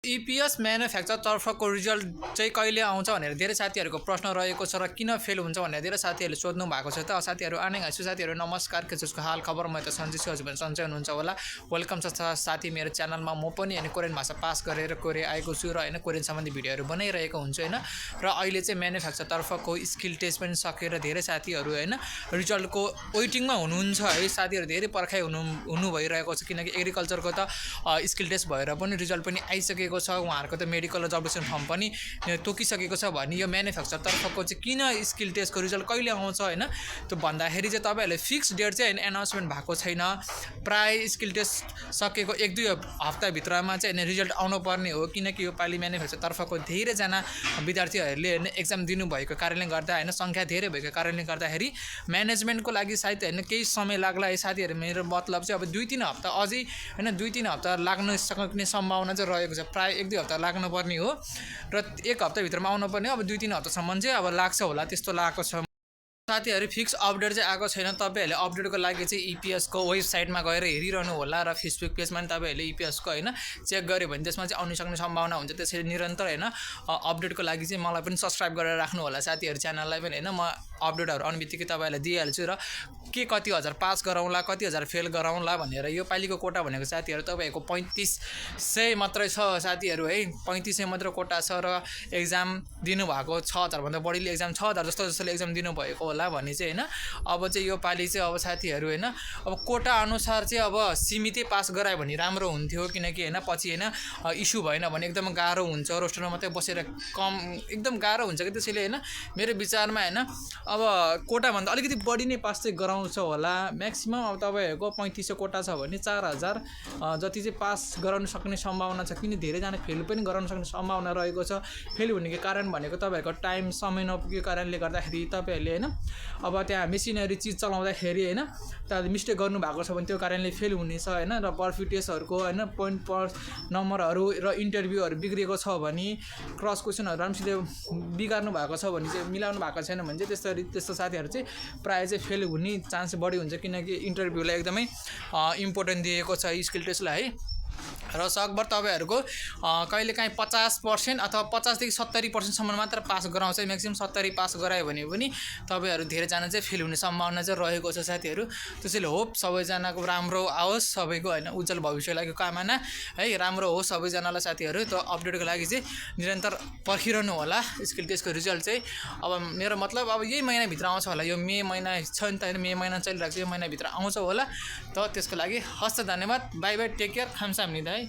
EPS manufacture तर्फको result चाहिँ कहिले आउँछ भनेर धेरै साथीहरूको प्रश्न रहेको छ र किन फेल हुन्छ भनेर धेरै साथीहरूले सोध्नु भएको छ। त साथीहरू आनेगाइछु साथीहरू नमस्कार, के जसको हाल खबर म त सन्जय छु, हजुर सन्चै हुनुहुन्छ होला। वेलकम छ साथी मेरो च्यानलमा। म पनि कोरियन भाषा पास गरेर कोरिया आएको छु र कोरियन सम्बन्धी भिडियोहरू बनाइरहेको हुन्छु र अहिले चाहिँ म्यानुफ्याक्चर तर्फको स्किल टेस्ट पनि सकेर धेरै साथीहरू रिजल्टको वेटिङमा हुनुहुन्छ है। साथीहरू धेरै पर्खाइ हुनु भइरहेको छ, किनकि एग्रिकल्चरको त स्किल टेस्ट भएर पनि रिजल्ट पनि आइसकेको छ। उहाँहरूको त मेडिकल र जब डिभिजन फर्म पनि तोकिसकेको छ भने यो म्यानुफ्याक्चर तर्फको चाहिँ किन स्किल टेस्टको रिजल्ट कहिले आउँछ त्यो भन्दाखेरि चाहिँ तपाईँहरूले फिक्स डेट चाहिँ एनाउन्समेन्ट भएको छैन। प्राय स्किल टेस्ट सकेको 1-2 हप्ताभित्रमा चाहिँ रिजल्ट आउनुपर्ने हो, किनकि यो पालि म्यानुफ्याक्चर तर्फको धेरैजना विद्यार्थीहरूले एक्जाम दिनुभएको कारणले गर्दा सङ्ख्या धेरै भएको कारणले गर्दाखेरि म्यानेजमेन्टको लागि सायद केही समय लाग्ला है साथीहरू। मेरो मतलब चाहिँ अब 2-3 हप्ता अझै 2-3 हप्ता लाग्न सक्ने सम्भावना चाहिँ रहेको छ। प्राय 1-2 हप्ता लाग्नुपर्ने हो र 1 हप्ताभित्रमा आउनुपर्ने हो। अब 2-3 हप्तासम्म चाहिँ अब लाग्छ होला, त्यस्तो लागेको छ। साथीहरू फिक्स अपडेट चाहिँ आएको छैन। तपाईँहरूले अपडेटको लागि चाहिँ इपिएसको वेबसाइटमा गएर हेरिरहनु होला र फेसबुक पेजमा पनि तपाईँहरूले इपिएसको चेक गऱ्यो भने त्यसमा चाहिँ आउन सक्ने सम्भावना हुन्छ। त्यसरी निरन्तर अपडेटको लागि चाहिँ मलाई पनि सब्सक्राइब गरेर राख्नु होला साथीहरू, च्यानललाई पनि म अपडेटहरू आउने बित्तिकै तपाईँहरूलाई दिइहाल्छु र के कति हजार पास गराउँला, कति हजार फेल गराउँला भनेर। यो पालिको कोटा भनेको साथीहरू तपाईँहरूको 3500 मात्रै छ साथीहरू है। 3500 मात्र कोटा छ र एक्जाम दिनुभएको 6000 भन्दा बढीले एक्जाम 6000 जस्तोले एक्जाम दिनुभएको होला भने चाहिँ अब चाहिँ यो पालि चाहिँ अब साथीहरू अब कोटा अनुसार चाहिँ अब सीमितै पास गरायो भने राम्रो हुन्थ्यो, किनकि पछि इस्यु भएन भने एकदम गाह्रो हुन्छ। रोस्टरमा मात्रै बसेर एकदम गाह्रो हुन्छ कि, त्यसैले मेरो विचारमा अब कोटाभन्दा अलिकति बढी नै पास चाहिँ गराउँछ होला। म्याक्सिमम् अब तपाईँहरूको 3500 कोटा छ भने 4000 जति चाहिँ पास गराउन सक्ने सम्भावना छ, किन धेरैजना फेल पनि गराउन सक्ने सम्भावना रहेको छ। फेल हुनेको कारण भनेको तपाईँहरूको टाइम समय नपुगेको कारणले गर्दाखेरि तपाईँहरूले अब त्यहाँ मेसिनरी चिज चलाउँदाखेरि त्यहाँ मिस्टेक गर्नुभएको छ भने त्यो कारणले फेल हुनेछ र पर्फिटेसहरूको पोइन्ट पर नम्बरहरू र इन्टरभ्यूहरू बिग्रेको छ भने, क्रस क्वेसनहरू राम्रोसित बिगार्नु भएको छ भने चाहिँ मिलाउनु भएको छैन भने चाहिँ त्यस्तो साथीहरू चाहिँ प्रायः चाहिँ फेल हुने चान्स बढी हुन्छ, किनकि इन्टरभ्यूलाई एकदमै इम्पोर्टेन्ट दिएको छ स्किल टेस्टलाई है। र सकभर तपाईँहरूको कहिलेकाहीँ 50% अथवा 50 देखि 70% मात्र पास गराउँछ। म्याक्सिमम् 70 पास गरायो भने पनि तपाईँहरू धेरैजना चाहिँ फेल हुने सम्भावना चाहिँ रहेको छ साथीहरू। त्यसैले होप सबैजनाको राम्रो आओस्, सबैको उज्जवल भविष्यको कामना है, राम्रो होस् सबैजनालाई साथीहरू। त अपडेटको लागि चाहिँ निरन्तर पर्खिरहनु होला स्किल टेस्टको रिजल्ट चाहिँ। अब मेरो मतलब अब यही महिनाभित्र आउँछ होला। यो मे महिना छ नि त, मे महिना चलिरहेको छ, यो महिनाभित्र आउँछ होला। त त्यसको लागि हस्त धन्यवाद, बाई बाई, टेक केयर, खामसाम निदा है।